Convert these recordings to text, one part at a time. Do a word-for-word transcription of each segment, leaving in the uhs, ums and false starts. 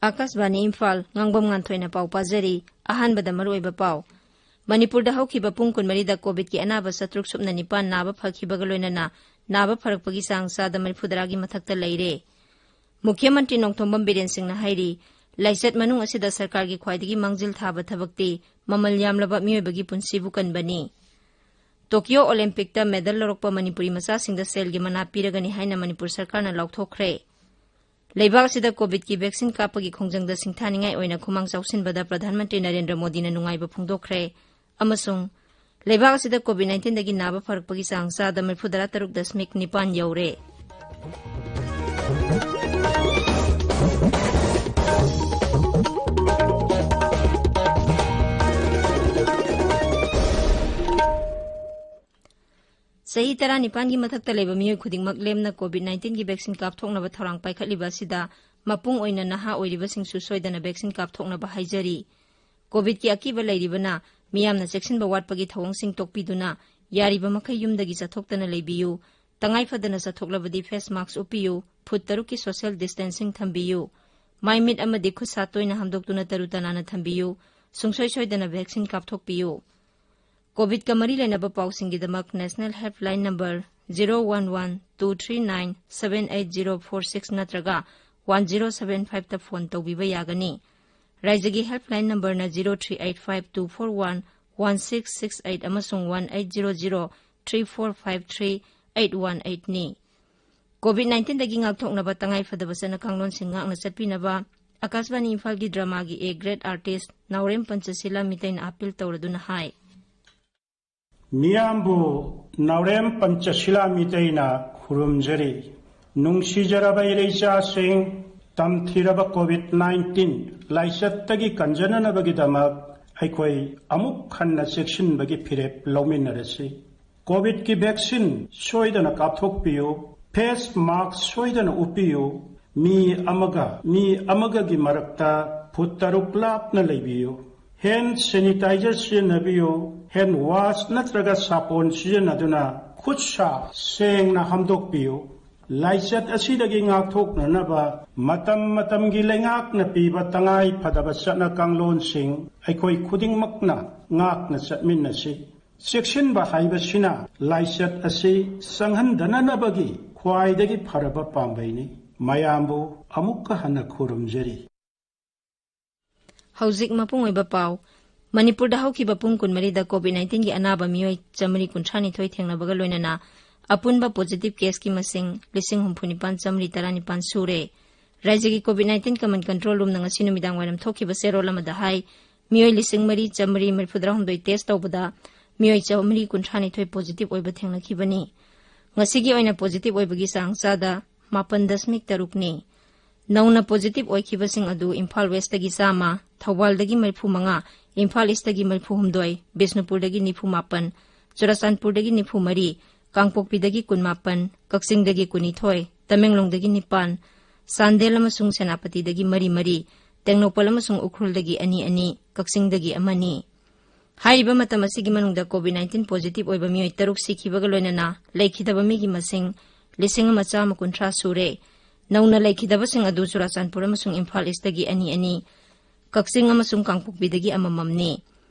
ꯑꯥꯀꯥꯁꯕꯥꯅꯤ ꯏꯝꯐꯥꯜ, ꯉꯥꯡꯕꯝ ꯉꯥꯟꯊꯣꯏꯅ ꯄꯥꯎ ꯄꯥꯖꯔꯤ꯫ ꯑꯍꯥꯟꯕꯗ ꯃꯔꯨꯑꯣꯏꯕ ꯄꯥꯎ꯫ ꯃꯅꯤꯄꯨꯔꯗ ꯍꯧꯈꯤꯕ ꯄꯨꯡ ꯀꯨꯟꯃꯔꯤꯗ ꯀꯣꯚꯤꯗꯀꯤ ꯑꯅꯥꯕ ꯆꯥꯇ꯭ꯔꯨꯛ ꯁꯨꯞꯅ ꯅꯤꯄꯥꯟ ꯅꯥꯕ ꯐꯈꯤꯕꯒ ꯂꯣꯏꯅꯅ ꯅꯥꯕ ꯐꯔꯛꯄꯒꯤ ꯆꯥꯡ ꯆꯥꯗ ꯃꯔꯤꯐꯨꯇꯔꯥꯒꯤ ꯃꯊꯛꯇ ꯂꯩꯔꯦ꯫ ꯃꯨꯈ꯭ꯌ ꯃꯟꯇ꯭ꯔꯤ ꯅꯣꯡꯊꯣꯝꯕꯝ ꯕꯤꯔꯦꯟ ꯁꯤꯡꯅ ꯍꯥꯏꯔꯤ, ꯂꯥꯏꯆꯠ ꯃꯅꯨꯡ ꯑꯁꯤꯗ ꯁꯔꯀꯥꯔꯒꯤ ꯈ꯭ꯋꯥꯏꯗꯒꯤ ꯃꯥꯡꯖꯤꯜ ꯊꯥꯕ ꯊꯕꯛꯇꯤ ꯃꯃꯜ ꯌꯥꯝꯂꯕ ꯃꯤꯑꯣꯏꯕꯒꯤ ꯄꯨꯟꯁꯤꯕꯨ ꯀꯟꯕꯅꯤ꯫ ꯇꯣꯀꯤꯌꯣ ꯑꯣꯂꯦꯝꯄꯤꯛꯇ ꯃꯦꯗꯜ ꯂꯧꯔꯛꯄ ꯃꯅꯤꯄꯨꯔꯤ ꯃꯆꯥꯁꯤꯡꯗ ꯁꯦꯜꯒꯤ ꯃꯅꯥ ꯄꯤꯔꯒꯅꯤ ꯍꯥꯏꯅ ꯃꯅꯤꯄꯨꯔ ꯁꯔꯀꯥꯔꯅ ꯂꯥꯎꯊꯣꯛꯈ꯭ꯔꯦ꯫ ꯂꯩꯕꯥꯛ ꯑꯁꯤꯗ ꯀꯣꯚꯤꯗꯀꯤ ꯚꯦꯛꯁꯤꯟ ꯀꯥꯞꯄꯒꯤ ꯈꯣꯡꯖꯪꯗ ꯁꯤꯡꯊꯥꯅꯤꯡꯉꯥꯏ ꯑꯣꯏꯅ ꯈꯨꯃꯥꯡ ꯆꯥꯎꯁꯤꯟꯕꯗ ꯄ꯭ꯔꯙꯥꯟ ꯃꯟꯇ꯭ꯔꯤ ꯅꯔꯦꯟꯗ꯭ꯔ ꯃꯣꯗꯤꯅ ꯅꯨꯡꯉꯥꯏꯕ ꯐꯣꯡꯗꯣꯛꯈ꯭ꯔꯦ꯫ ꯑꯃꯁꯨꯡ ꯂꯩꯕꯥꯛ ꯑꯁꯤꯗ ꯀꯣꯚꯤꯗ ꯅꯥꯏꯟꯇꯤꯟꯗꯒꯤ ꯅꯥꯕ ꯐꯔꯛꯄꯒꯤ ꯆꯥꯡ ꯆꯥꯗ ꯃꯔꯤꯐꯨꯇꯔꯥ ꯇꯔꯨꯛ ꯗꯁꯃꯤꯛ ꯅꯤꯄꯥꯟ ꯌꯧꯔꯦ꯫ ꯆꯍꯤ ꯇꯔꯥꯅꯤꯄꯥꯟꯒꯤ ꯃꯊꯛꯇ ꯂꯩꯕ ꯃꯤꯑꯣꯏ ꯈꯨꯗꯤꯡꯃꯛ ꯂꯦꯝꯅ ꯀꯣꯚꯤꯗ ꯅꯥꯏꯟꯇꯤꯟꯒꯤ ꯚꯦꯛꯁꯤꯟ ꯀꯥꯞꯊꯣꯛꯅꯕ ꯊꯧꯔꯥꯡ ꯄꯥꯏꯈꯠꯂꯤꯕ ꯑꯁꯤꯗ ꯃꯄꯨꯡ ꯑꯣꯏꯅ ꯅꯍꯥ ꯑꯣꯏꯔꯤꯕꯁꯤꯡꯁꯨ ꯁꯣꯏꯗꯅ ꯚꯦꯛꯁꯤꯟ ꯀꯥꯞꯊꯣꯛꯅꯕ ꯍꯥꯏꯖꯔꯤ꯫ ꯀꯣꯚꯤꯗꯀꯤ ꯑꯀꯤꯕ ꯂꯩꯔꯤꯕꯅ ꯃꯤꯌꯥꯝꯅ ꯆꯦꯛꯁꯤꯟꯕ ꯋꯥꯠꯄꯒꯤ ꯊꯧꯑꯣꯡꯁꯤꯡ ꯇꯣꯛꯄꯤꯗꯨꯅ ꯌꯥꯔꯤꯕ ꯃꯈꯩ ꯌꯨꯝꯗꯒꯤ ꯆꯠꯊꯣꯛꯇꯅ ꯂꯩꯕꯤꯌꯨ꯫ ꯇꯉꯥꯏ ꯐꯗꯅ ꯆꯠꯊꯣꯛꯂꯕꯗꯤ ꯐꯦꯁ ꯃꯥꯛꯁ ꯎꯞꯄꯤꯌꯨ, ꯐꯨꯠ ꯇꯔꯨꯛꯀꯤ ꯁꯣꯁꯤꯌꯦꯜ ꯗꯤꯁꯇꯦꯟꯁꯤꯡ ꯊꯝꯕꯤꯌꯨ, ꯃꯥꯏ ꯃꯤꯠ ꯑꯃꯗꯤ ꯈꯨꯠ ꯁꯥ ꯇꯣꯏꯅ ꯍꯥꯝꯗꯣꯛꯇꯨꯅ ꯇꯔꯨ ꯇꯅꯥꯟꯅ ꯊꯝꯕꯤꯌꯨ, ꯁꯨꯡꯁꯣꯏ ꯁꯣꯏꯗꯅ ꯚꯦꯛꯁꯤꯟ ꯀꯥꯞꯊꯣꯛꯄꯤꯌꯨ꯫ ꯀꯣꯚꯤꯗꯀ ꯃꯔꯤ ꯂꯩꯅꯕ ꯄꯥꯎꯁꯤꯡꯒꯤꯗꯃꯛ national helpline number zero one one two three nine seven eight zero four six ꯅꯠꯇ꯭ꯔꯒ ꯋꯥꯟ ꯖꯤꯔꯣ ꯁꯚꯦꯟ ꯐꯥꯏꯚꯇ ꯐꯣꯟ ꯇꯧꯕꯤꯕ ꯌꯥꯒꯅꯤ꯫ ꯔꯥꯏꯖ꯭ꯌꯒꯤ ꯍꯦꯜꯞꯂꯥꯏꯟ ꯅꯝꯕꯔꯅ zero three eight five two four one one six six eight ꯑꯃꯁꯨꯡ one eight zero zero three four five three eight one ꯑꯩꯠꯅꯤ꯫ Covid ꯅꯥꯏꯟꯇꯤꯟꯗꯒꯤ ꯉꯥꯛꯊꯣꯛꯅꯕ ꯇꯉꯥꯏ ꯐꯗꯕ ꯆꯠꯅ ꯀꯥꯡꯂꯣꯟꯁꯤꯡ ꯉꯥꯛꯅ ꯆꯠꯄꯤꯅꯕ ꯑꯥꯀꯥꯁꯕꯥꯅꯤ ꯏꯝꯐꯥꯜꯒꯤ ꯗ꯭ꯔꯃꯥꯒꯤ ꯑꯦ ꯒ꯭ꯔꯦꯠ ꯑꯥꯔꯇꯤꯁ ꯅꯥꯎꯔꯦꯝ ꯄꯟꯆꯁꯤꯂꯥ ꯃꯤꯇꯩꯅ ꯑꯥꯄꯤꯜ ꯇꯧꯔꯗꯨꯅ ꯍꯥꯏ꯫ ꯃꯤꯌꯥꯝꯕꯨ ꯅꯥꯎꯔꯦꯝ ꯄꯟꯆꯁꯤꯂꯥ ꯃꯤꯇꯩꯅ ꯈꯨꯔꯨꯝꯖꯔꯤ꯫ ꯅꯨꯡꯁꯤꯖꯔꯕ ꯏꯔꯩꯆꯥꯁꯤꯡ, ꯇꯝꯊꯤꯔꯕ ꯀꯣꯚꯤꯗ ꯅꯥꯏꯟꯇꯤꯟ ꯂꯥꯏꯆꯠꯇꯒꯤ ꯀꯟꯖꯅꯅꯕꯒꯤꯗꯃꯛ ꯑꯩꯈꯣꯏ ꯑꯃꯨꯛ ꯍꯟꯅ ꯆꯦꯛꯁꯤꯟꯕꯒꯤ ꯐꯤꯔꯦꯞ ꯂꯧꯃꯤꯟꯅꯔꯁꯤ꯫ ꯀꯣꯚꯤꯗꯀꯤ ꯚꯦꯛꯁꯤꯟ ꯁꯣꯏꯗꯅ ꯀꯥꯞꯊꯣꯛꯄꯤꯌꯨ꯫ ꯐꯦꯁ ꯃꯥꯛꯁ ꯁꯣꯏꯗꯅ ꯎꯞꯄꯤꯌꯨ꯫ ꯃꯤ ꯑꯃꯒ ꯃꯤ ꯑꯃꯒꯒꯤ ꯃꯔꯛꯇ ꯐꯨꯠ ꯇꯔꯨꯛ ꯂꯥꯞꯅ ꯂꯩꯕꯤꯌꯨ꯫ ꯍꯦꯟ ꯁꯦꯅꯤꯇꯥꯏꯖꯔ ꯁꯤꯖꯤꯟꯅꯕꯤꯌꯨ꯫ ꯍꯦꯟ ꯋꯥꯁ ꯅꯠꯇ꯭ꯔꯒ ꯁꯥꯄꯣꯟ ꯁꯤꯖꯤꯟꯅꯗꯨꯅ ꯈꯨꯠ ꯁꯥ ꯁꯦꯡꯅ ꯍꯥꯝꯗꯣꯛꯄꯤꯌꯨ꯫ ꯂꯥꯏꯆꯠ ꯑꯁꯤꯗꯒꯤ ꯉꯥꯛꯊꯣꯛꯅꯅꯕ ꯃꯇꯝ ꯃꯇꯝꯒꯤ ꯂꯩꯉꯥꯛꯅ ꯄꯤꯕ ꯇꯉꯥꯏ ꯐꯗꯕ ꯆꯠꯅ ꯀꯥꯡꯂꯣꯟꯁꯤꯡ ꯑꯩꯈꯣꯏ ꯈꯨꯗꯤꯡꯃꯛꯅ ꯉꯥꯛꯅ ꯆꯠꯃꯤꯟꯅꯁꯤ꯫ ꯆꯦꯛꯁꯤꯟꯕ ꯍꯥꯏꯕꯁꯤꯅ ꯂꯥꯏꯆꯠ ꯑꯁꯤ ꯆꯪꯍꯟꯗꯅꯅꯕꯒꯤ ꯈ꯭ꯋꯥꯏꯗꯒꯤ ꯐꯔꯕ ꯄꯥꯝꯕꯩꯅꯤ꯫ ꯃꯌꯥꯝꯕꯨ ꯑꯃꯨꯛꯀ ꯍꯟꯅ ꯈꯨꯔꯨꯝꯖꯔꯤ꯫ ꯍꯧꯖꯤꯛ ꯃꯄꯨꯡ ꯑꯣꯏꯕ ꯄꯥꯎ꯫ ꯃꯅꯤꯄꯨꯔꯗ ꯍꯧꯈꯤꯕ ꯄꯨꯡ ꯀꯨꯟꯃꯔꯤꯗ COVID nineteen ꯒꯤ ꯑꯅꯥꯕ ꯃꯤꯑꯣꯏ ꯆꯥꯃꯔꯤ ꯀꯨꯟꯊ꯭ꯔꯥ ꯅꯤꯊꯣꯏ ꯊꯦꯡꯅꯕꯒ ꯂꯣꯏꯅꯅ ꯑꯄꯨꯟꯕ positive case ꯀꯤ ꯃꯁꯤꯡ ꯂꯤꯁꯤꯡ ꯍꯨꯝꯐꯨ ꯅꯤꯄꯥꯟ ꯆꯥꯃꯔꯤ ꯇꯔꯥꯅꯤꯄꯥꯟ ꯁꯨꯔꯦ꯫ ꯔꯥꯖ꯭ꯌꯒꯤ COVID nineteen command control room ꯅ ꯉꯁꯤ ꯅꯨꯃꯤꯗꯥꯡ ꯋꯥꯏꯔꯝ ꯊꯣꯛꯈꯤꯕ ꯆꯦꯔꯣꯜ ꯑꯃꯗ ꯍꯥꯏ, ꯃꯤꯑꯣꯏ ꯂꯤꯁꯤꯡ ꯃꯔꯤ ꯆꯥꯃꯔꯤ ꯃꯔꯤꯐꯨꯇꯔꯥꯍꯨꯝꯗꯣꯏ test ꯇꯧꯕꯗ ꯃꯤꯑꯣꯏ ꯆꯥꯃꯔꯤ ꯀꯨꯟꯊ꯭ꯔꯥ ꯅꯤꯊꯣꯏ positive ꯑꯣꯏꯕ ꯊꯦꯡꯅꯈꯤꯕꯅꯤ꯫ ꯉꯁꯤꯒꯤ ꯑꯣꯏꯅ positive ꯑꯣꯏꯕꯒꯤ ꯆꯥꯡ ꯆꯥꯗ ꯃꯥꯄꯟ ꯗꯁꯃꯤꯛ ꯇꯔꯨꯛꯅꯤ꯫ ꯅꯧꯅ positive ꯑꯣꯏꯈꯤꯕꯁꯤꯡ ꯑꯗꯨ ꯏꯝꯐꯥꯜ West ꯇꯒꯤ ꯆꯥꯝꯃ, ꯊꯧꯕꯥꯜꯗꯒꯤ ꯃꯔꯤꯐꯨ ꯃꯉꯥ, ꯏꯝꯐꯥꯜ East ꯇꯒꯤ ꯃꯔꯤꯐꯨ ꯍꯨꯝꯗꯣꯏ, ꯕꯤꯁꯅꯨꯄꯨꯔꯗꯒꯤ ꯅꯤꯐꯨ ꯃꯥꯄꯟ, ꯆꯨꯔꯥꯆꯥꯟꯄꯨꯔꯗꯒꯤ ꯅꯤꯐꯨ ꯃꯔꯤ, ꯀꯥꯡꯄꯣꯛꯄꯤꯗꯒꯤ ꯀꯨꯟ ꯃꯥꯄꯟ, ꯀꯛꯆꯤꯡꯗꯒꯤ ꯀꯨꯟꯅꯤꯊꯣꯏ, ꯇꯃꯦꯡꯂꯣꯡꯗꯒꯤ ꯅꯤꯄꯥꯟ, ꯆꯥꯟꯗꯦꯜ ꯑꯃꯁꯨꯡ ꯁꯦꯅꯥꯄꯇꯤꯗꯒꯤ ꯃꯔꯤ ꯃꯔꯤ, ꯇꯦꯡꯅꯧꯄꯜ ꯑꯃꯁꯨꯡ ꯎꯈ꯭ꯔꯨꯜꯗꯒꯤ ꯑꯅꯤ ꯑꯅꯤ, ꯀꯛꯆꯤꯡꯗꯒꯤ ꯑꯃꯅꯤ꯫ ꯍꯥꯏꯔꯤꯕ ꯃꯇꯝ ꯑꯁꯤꯒꯤ ꯃꯅꯨꯡꯗ COVID nineteen positive ꯑꯣꯏꯕ ꯃꯤꯑꯣꯏ ꯇꯔꯨꯛ ꯁꯤꯈꯤꯕꯒ ꯂꯣꯏꯅꯅ ꯂꯩꯈꯤꯗꯕ ꯃꯤꯒꯤ ꯃꯁꯤꯡ ꯂꯤꯁꯤꯡ ꯑꯃ ꯆꯥꯝꯃ ꯀꯨꯟꯊ꯭ꯔꯥ ꯁꯨꯔꯦ꯫ ꯅꯧꯅ ꯂꯩꯈꯤꯗꯕꯁꯤꯡ ꯑꯗꯨ ꯆꯨꯔꯥꯆꯥꯟꯄꯨꯔ ꯑꯃꯁꯨꯡ ꯏꯝꯐꯥꯜ East ꯇꯒꯤ ꯑꯅꯤ ꯑꯅꯤ, ꯀꯛꯆꯤꯡ ꯑꯃꯁꯨꯡ ꯀꯥꯡꯄꯣꯛꯄꯤꯗꯒꯤ ꯑꯃꯃꯝꯅꯤ꯫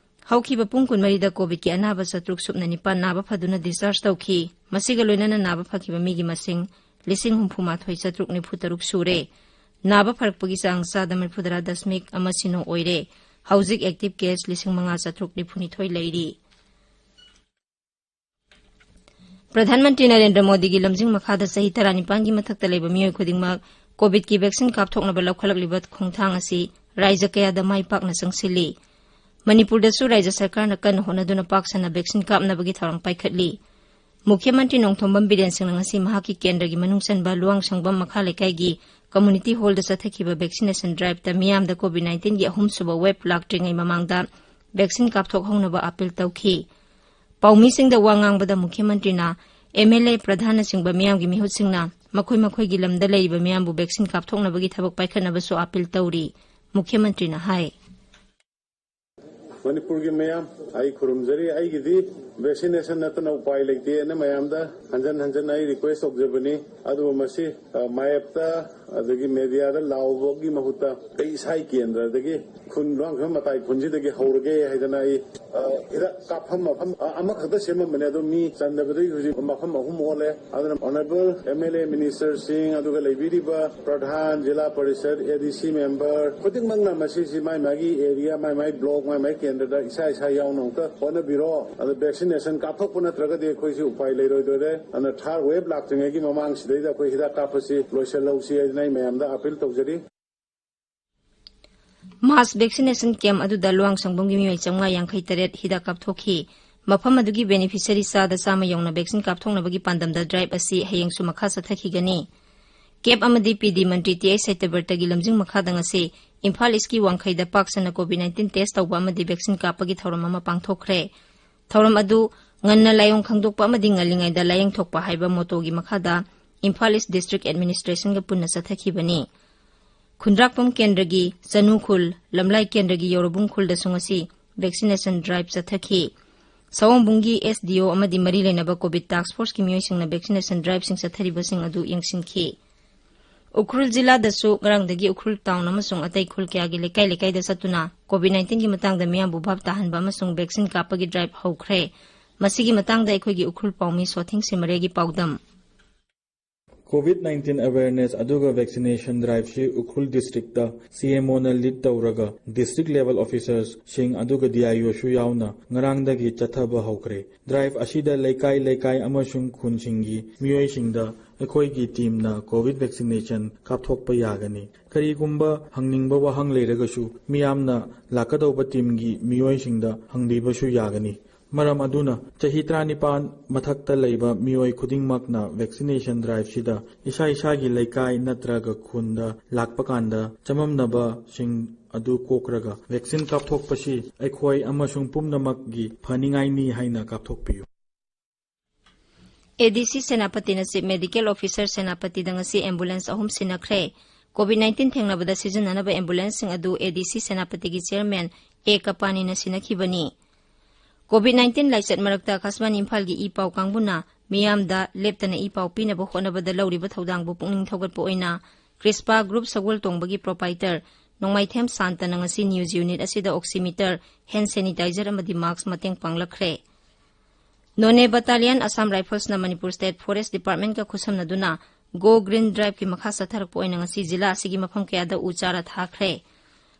ꯍꯧꯈꯤꯕ ꯄꯨꯡ ꯀꯨꯟꯃꯔꯤꯗ COVID ꯀꯤ ꯑꯅꯥꯕ ꯆꯥꯇ꯭ꯔꯨꯛ ꯁꯨꯞꯅ ꯅꯤꯄꯥꯟ ꯅꯥꯕ ꯐꯗꯨꯅ discharge ꯇꯧꯈꯤ꯫ ꯃꯁꯤꯒ ꯂꯣꯏꯅꯅ ꯅꯥꯕ ꯐꯈꯤꯕ ꯃꯤꯒꯤ ꯃꯁꯤꯡ ꯂꯤꯁꯤꯡ ꯍꯨꯝꯐꯨ ꯃꯥꯊꯣꯏ ꯆꯥꯇ꯭ꯔꯨꯛ ꯅꯤꯐꯨ ꯇꯔꯨꯛ ꯁꯨꯔꯦ꯫ ꯅꯥꯕ ꯐꯔꯛꯄꯒꯤ ꯆꯥꯡ ꯆꯥꯗ ꯃꯔꯤꯐꯨꯇꯔꯥ ꯗꯁꯃꯤꯛ ꯑꯃ ꯁꯤꯅꯣ ꯑꯣꯏꯔꯦ꯫ ꯍꯧꯖꯤꯛ active case ꯂꯤꯁꯤꯡ ꯃꯉꯥ ꯆꯥꯇ꯭ꯔꯨꯛ ꯅꯤꯐꯨ ꯅꯤꯊꯣꯏ ꯂꯩꯔꯤ꯫ ꯄ꯭ꯔꯙꯥꯟ ꯃꯟꯇ꯭ꯔꯤ ꯅꯔꯦꯟꯗ꯭ꯔ ꯃꯣꯗꯤꯒꯤ ꯂꯝꯖꯤꯡ ꯃꯈꯥꯗ ꯆꯍꯤ ꯇꯔꯥꯅꯤꯄꯥꯟꯒꯤ ꯃꯊꯛꯇ ꯂꯩꯕ ꯃꯤꯑꯣꯏ ꯈꯨꯗꯤꯡꯃꯛ COVID ꯀꯤ vaccine ꯀꯥꯞꯊꯣꯛꯅꯕ ꯂꯧꯈꯠꯂꯛꯂꯤꯕ ꯈꯣꯡꯊꯥꯡ ꯑꯁꯤ ꯔꯥꯏꯖ꯭ꯌ ꯀꯌꯥꯗ ꯃꯥꯏ ꯄꯥꯛꯅ ꯆꯪꯁꯤꯜꯂꯤ꯫ ꯃꯅꯤꯄꯨꯔꯗꯁꯨ ꯔꯥꯏꯖ꯭ꯌ ꯁꯔꯀꯥꯔꯅ ꯀꯟꯅ ꯍꯣꯠꯅꯗꯨꯅ vaccine ꯀꯥꯞꯅꯕꯒꯤ ꯊꯧꯔꯥꯡ ꯄꯥꯏꯈꯠꯂꯤ꯫ ꯃꯨꯈ꯭ꯌ ꯃꯟꯇ꯭ꯔꯤ ꯅꯣꯡꯊꯣꯝꯕꯝ ꯕꯤꯔꯦꯟ ꯁꯤꯡꯅ ꯉꯁꯤ ꯃꯍꯥꯛꯀꯤ ꯀꯦꯟꯗ꯭ꯔꯒꯤ ꯃꯅꯨꯡ ꯆꯟꯕ ꯂꯨꯋꯥꯡꯁꯪꯕꯝ ꯃꯈꯥ ꯂꯩꯀꯥꯏꯒꯤ community hall ꯗ ꯆꯠꯊꯈꯤꯕ vaccination drive ꯇ ꯃꯤꯌꯥꯝꯗ COVID nineteen ꯒꯤ ꯑꯍꯨꯝꯁꯨꯕ wave ꯂꯥꯛꯇ꯭ꯔꯤꯉꯩ ꯃꯃꯥꯡꯗ vaccine ꯀꯥꯞꯊꯣꯛꯍꯧꯅꯕ appeal ꯇꯧꯈꯤ꯫ ꯄꯥꯎꯃꯤꯁꯤꯡꯗ ꯋꯥ ꯉꯥꯡꯕꯗ ꯃꯨꯈ꯭ꯌ ꯃꯟꯇ꯭ꯔꯤꯅ MLA, ꯄ꯭ꯔꯙꯥꯟꯅꯆꯤꯡꯕ ꯃꯤꯌꯥꯝꯒꯤ ꯃꯤꯍꯨꯠꯁꯤꯡꯅ ꯃꯈꯣꯏ ꯃꯈꯣꯏꯒꯤ ꯂꯝꯗ ꯂꯩꯔꯤꯕ ꯃꯤꯌꯥꯝꯕꯨ vaccine ꯀꯥꯞꯊꯣꯛꯅꯕꯒꯤ ꯊꯕꯛ ꯄꯥꯏꯈꯠꯅꯕꯁꯨ appeal ꯇꯧꯔꯤ꯫ ꯃꯨꯈ꯭ꯌ ꯃꯟꯇ꯭ꯔꯤꯅ ꯍꯥꯏ꯫ ꯃꯅꯤꯄꯨꯔꯒꯤ ꯃꯌꯥꯝ, ꯑꯩ ꯈꯨꯔꯨꯝꯖꯔꯤ꯫ ꯑꯩꯒꯤꯗꯤ Vaccination ꯅꯠꯇꯅ ꯎꯄꯥꯏ ꯂꯩꯇꯦꯅ ꯃꯌꯥꯝꯗ ꯍꯟꯖꯟ ꯍꯟꯖꯟ ꯑꯩ request ꯇꯧꯖꯕꯅꯤ꯫ ꯑꯗꯨꯕꯨ ꯃꯁꯤ, ꯑ, ꯃꯥꯌꯦꯞꯇ ꯑꯗꯒꯤ mediaꯗ ꯂꯥꯎꯕꯒꯤ ꯃꯍꯨꯠꯇ ꯑꯩ ꯏꯁꯥꯒꯤ ꯀꯦꯟꯗ꯭ꯔꯗꯒꯤ ꯈꯨꯟ ꯂꯨꯋꯥꯡꯁꯪ ꯃꯇꯥꯏ ꯈꯨꯟꯁꯤꯗꯒꯤ ꯍꯧꯔꯒꯦ ꯍꯥꯏꯗꯅ ꯑꯩ, ꯑ, ꯍꯤꯗꯥꯛ ꯀꯥꯞꯐꯝ ꯃꯐꯝ, ꯑ, ꯑꯃꯈꯛꯇ ꯁꯦꯝꯃꯝꯕꯅꯦ꯫ ꯑꯗꯣ ꯃꯤ ꯆꯟꯗꯕꯗꯒꯤ ꯍꯧꯖꯤꯛ ꯃꯐꯝ ꯑꯍꯨꯝ ꯑꯣꯜꯂꯦ꯫ ꯑꯗꯨꯅ honourable M L A, ministerꯁꯤꯡ, ꯑꯗꯨꯒ ꯂꯩꯕꯤꯔꯤꯕ ꯄ꯭ꯔꯙꯥꯟ, ꯖꯤꯂꯥ ꯄꯔꯤꯁꯗ, A D C member ꯈꯨꯗꯤꯡꯃꯛꯅ ꯃꯁꯤꯁꯤ ꯃꯥꯏ ꯃꯥꯒꯤ area, ꯃꯥꯏ ꯃꯥꯏ block, ꯃꯥꯏ ꯃꯥꯏ ꯀꯦꯟꯗ꯭ꯔꯗ ꯏꯁꯥ ꯏꯁꯥ ꯌꯥꯎꯅ ꯑꯃꯨꯛꯇ ꯍꯣꯠꯅꯕꯤꯔꯣ꯫ ꯑꯗꯣ vaccination ꯀꯥꯞꯊꯣꯛꯄ ꯅꯠꯇ꯭ꯔꯒꯗꯤ ꯑꯩꯈꯣꯏꯁꯤ ꯎꯄꯥꯏ ꯂꯩꯔꯣꯏꯗꯣꯏꯔꯦ꯫ ꯑꯗꯨꯅ third wave ꯂꯥꯛꯇ꯭ꯔꯤꯉꯩꯒꯤ ꯃꯃꯥꯡꯁꯤꯗꯩꯗ ꯑꯩꯈꯣꯏ ꯍꯤꯗꯥꯛ ꯀꯥꯞꯄꯁꯤ ꯂꯣꯏꯁꯤꯜꯍꯧꯁꯤ ꯍꯥꯏꯗꯅ ꯑꯩ ꯃꯌꯥꯝꯗ appeal ꯇꯧꯖꯔꯤ꯫ Mass vaccination camp ꯑꯗꯨꯗ ꯂꯨꯋꯥꯡꯁꯪꯕꯝꯒꯤ ꯃꯤꯑꯣꯏ ꯆꯥꯝꯃꯉꯥ ꯌꯥꯡꯈꯩ ꯇꯔꯦꯠ ꯍꯤꯗꯥꯛ ꯀꯥꯞꯊꯣꯛꯈꯤ꯫ ꯃꯐꯝ ꯑꯗꯨꯒꯤ beneficiary ꯆꯥꯗ ꯆꯥꯝꯃ ꯌꯧꯅ vaccine ꯀꯥꯞꯊꯣꯛꯅꯕꯒꯤ ꯄꯥꯟꯗꯝꯗ drive ꯑꯁꯤ ꯍꯌꯦꯡꯁꯨ ꯃꯈꯥ ꯆꯠꯊꯈꯤꯒꯅꯤ꯫ Camp ꯑꯃꯗꯤ P D Mantri T I ꯁꯇ꯭ꯌꯕ꯭ꯔꯇꯒꯤ ꯂꯝꯖꯤꯡ ꯃꯈꯥꯗ ꯉꯁꯤ ꯏꯝꯐꯥꯜ ꯏꯁꯀꯤ ꯋꯥꯡꯈꯩꯗ ꯄꯥꯛ ꯁꯟꯅ COVID nineteen test ꯇꯧꯕ ꯑꯃꯗꯤ vaccine ꯀꯥꯞꯄꯒꯤ ꯊꯧꯔꯝ ꯑꯃ ꯄꯥꯡꯊꯣꯛꯈ꯭ꯔꯦ꯫ ꯊꯧꯔꯝ ꯑꯗꯨ ꯉꯟꯅ ꯂꯥꯏꯑꯣꯡ ꯈꯪꯗꯣꯛꯄ ꯑꯃꯗꯤ ꯉꯜꯂꯤꯉꯩꯗ ꯂꯥꯏꯌꯦꯡ ꯊꯣꯛꯄ ꯍꯥꯏꯕ mottoꯒꯤ ꯃꯈꯥꯗ ꯏꯝꯐꯥꯜ ꯏꯁ district administrationꯒ ꯄꯨꯟꯅ ꯆꯠꯊꯈꯤꯕꯅꯤ꯫ ꯈꯨꯟꯗ꯭ꯔꯥꯛꯄꯝ ꯀꯦꯟꯗ꯭ꯔꯒꯤ ꯆꯅꯨ ꯈꯨꯜ, ꯂꯝꯂꯥꯏ ꯀꯦꯟꯗ꯭ꯔꯒꯤ ꯌꯧꯔꯕꯨꯡ ꯈꯨꯜꯗꯁꯨ ꯉꯁꯤ vaccination drive ꯆꯠꯊꯈꯤ꯫ ꯁꯑꯣꯝꯕꯨꯡꯒꯤ S D O ꯑꯃꯗꯤ ꯃꯔꯤ ꯂꯩꯅꯕ COVID task forceꯀꯤ ꯃꯤꯑꯣꯏꯁꯤꯡꯅ vaccination driveꯁꯤꯡ ꯆꯠꯊꯔꯤꯕꯁꯤꯡ ꯑꯗꯨ ꯌꯦꯡꯁꯤꯟꯈꯤ꯫ ꯎꯈ꯭ꯔꯨꯜ ꯖꯤꯂꯥꯗꯁꯨ ꯉꯔꯥꯡꯗꯒꯤ ꯎꯈ꯭ꯔꯨꯜ town ꯑꯃꯁꯨꯡ ꯑꯇꯩ ꯈꯨꯜ ꯀꯌꯥꯒꯤ ꯂꯩꯀꯥꯏ ꯂꯩꯀꯥꯏꯗ ꯆꯠꯇꯨꯅ COVID nineteenꯒꯤ ꯃꯇꯥꯡꯗ ꯃꯤꯌꯥꯝꯕꯨ ꯚꯥꯞ ꯇꯥꯍꯟꯕ ꯑꯃꯁꯨꯡ vaccine ꯀꯥꯞꯄꯒꯤ drive ꯍꯧꯈ꯭ꯔꯦ꯫ ꯃꯁꯤꯒꯤ ꯃꯇꯥꯡꯗ ꯑꯩꯈꯣꯏꯒꯤ ꯎꯈ꯭ꯔꯨꯜ ꯄꯥꯎꯃꯤ ꯁꯣꯊꯤꯡ ꯁꯤꯃꯔꯦꯒꯤ ꯄꯥꯎꯗꯝ꯫ COVID nineteen awareness ꯑꯗꯨꯒ vaccination driveꯁꯤ Ukhrul districtꯇ C M Oꯅ lead ꯇꯧꯔꯒ district level officersꯁꯤꯡ ꯑꯗꯨꯒ D I Oꯁꯨ ꯌꯥꯎꯅ ꯉꯔꯥꯡꯗꯒꯤ ꯆꯠꯊꯕ ꯍꯧꯈ꯭ꯔꯦ꯫ Drive ꯑꯁꯤꯗ ꯂꯩꯀꯥꯏ ꯂꯩꯀꯥꯏ ꯑꯃꯁꯨꯡ ꯈꯨꯟꯁꯤꯡꯒꯤ ꯃꯤꯑꯣꯏꯁꯤꯡꯗ ꯑꯩꯈꯣꯏꯒꯤ teamꯅ COVID vaccination ꯀꯥꯞꯊꯣꯛꯄ ꯌꯥꯒꯅꯤ꯫ ꯀꯔꯤꯒꯨꯝꯕ ꯍꯪꯅꯤꯡꯕ ꯋꯥꯍꯪ ꯂꯩꯔꯒꯁꯨ ꯃꯤꯌꯥꯝꯅ ꯂꯥꯛꯀꯗꯧꯕ teamꯒꯤ ꯃꯤꯑꯣꯏꯁꯤꯡꯗ ꯍꯪꯕꯤꯕꯁꯨ ꯌꯥꯒꯅꯤ꯫ ꯃꯔꯝ ꯑꯗꯨꯅ ꯆꯍꯤ ꯇꯔꯥꯅꯤꯄꯥꯟ ꯃꯊꯛꯇ ꯂꯩꯕ ꯃꯤꯑꯣꯏ ꯈꯨꯗꯤꯡꯃꯛꯅ vaccination driveꯁꯤꯗ ꯏꯁꯥ ꯏꯁꯥꯒꯤ ꯂꯩꯀꯥꯏ ꯅꯠꯇ꯭ꯔꯒ ꯈꯨꯟꯗ ꯂꯥꯛꯄ ꯀꯥꯟꯗ ꯆꯃꯝꯅꯕꯁꯤꯡ ꯑꯗꯨ ꯀꯣꯛꯔꯒ vaccine ꯀꯥꯞꯊꯣꯛꯄꯁꯤ ꯑꯩꯈꯣꯏ ꯑꯃꯁꯨꯡ ꯄꯨꯝꯅꯃꯛꯀꯤ ꯐꯅꯤꯡꯉꯥꯏꯅꯤ ꯍꯥꯏꯅ ꯀꯥꯞꯊꯣꯛꯄꯤꯌꯨ꯫ A D C ꯁꯦꯅꯥꯄꯇꯤꯅ Chief Medical Officer ꯁꯦꯅꯥꯄꯇꯤꯗ ꯉꯁꯤ ambulance ꯑꯍꯨꯝ ꯁꯤꯟꯅꯈ꯭ꯔꯦ꯫ COVID nineteen ꯊꯦꯡꯅꯕꯗ ꯁꯤꯖꯤꯟꯅꯅꯕ ambulanceꯁꯤꯡ ꯑꯗꯨ A D C ꯁꯦꯅꯥꯄꯇꯤꯒꯤ chairman A ꯀꯄꯥꯅꯤꯅ ꯁꯤꯟꯅꯈꯤꯕꯅꯤ꯫ COVID nineteen ꯂꯥꯏꯆꯠ ꯃꯔꯛꯇ ꯑꯀꯥꯁꯕꯥꯅꯤ ꯏꯝꯐꯥꯜꯒꯤ ꯏ ꯄꯥꯎ ꯀꯥꯡꯕꯨꯅ ꯃꯤꯌꯥꯝꯗ ꯂꯦꯞꯇꯅ ꯏ ꯄꯥꯎ ꯄꯤꯅꯕ ꯍꯣꯠꯅꯕꯗ ꯂꯧꯔꯤꯕ ꯊꯧꯗꯥꯡꯕꯨ ꯄꯨꯛꯅꯤꯡ ꯊꯧꯒꯠꯄ ꯑꯣꯏꯅ ꯀ꯭ꯔꯤꯁꯄꯥ ꯒ꯭ꯔꯨꯞ ꯁꯒꯣꯜ ꯇꯣꯡꯕꯒꯤ ꯄ꯭ꯔꯣꯄꯥꯏꯇꯔ ꯅꯣꯡꯃꯥꯏꯊꯦꯝ ꯁꯥꯟꯇꯅ ꯉꯁꯤ ꯅ꯭ꯌꯨꯁ ꯌꯨꯅꯤꯠ ꯑꯁꯤꯗ ꯑꯣꯛꯁꯤꯃꯤꯇꯔ, ꯍꯦꯟ ꯁꯦꯅꯤꯇꯥꯏꯖꯔ ꯑꯃꯗꯤ ꯃꯥꯛꯁ ꯃꯇꯦꯡ ꯄꯥꯡꯂꯛꯈ꯭ꯔꯦ꯫ ꯅꯣꯅꯦ ꯕꯠꯇꯥꯂꯤꯌꯟ ꯑꯁꯥꯝ ꯔꯥꯏꯐꯜꯁꯅ ꯃꯅꯤꯄꯨꯔ ꯁ꯭ꯇꯦꯠ ꯐꯣꯔꯦꯁ ꯗꯤꯄꯥꯔꯠꯃꯦꯟꯠꯀ ꯈꯨꯠꯁꯝꯅꯗꯨꯅ ꯒꯣ ꯒ꯭ꯔꯤꯟ ꯗ꯭ꯔꯥꯏꯚꯀꯤ ꯃꯈꯥ ꯆꯠꯊꯔꯛꯄ ꯑꯣꯏꯅ ꯉꯁꯤ ꯖꯤꯂꯥ ꯑꯁꯤꯒꯤ ꯃꯐꯝ ꯀꯌꯥꯗ ꯎ ꯆꯥꯔꯥ ꯊꯥꯈ꯭ꯔꯦ꯫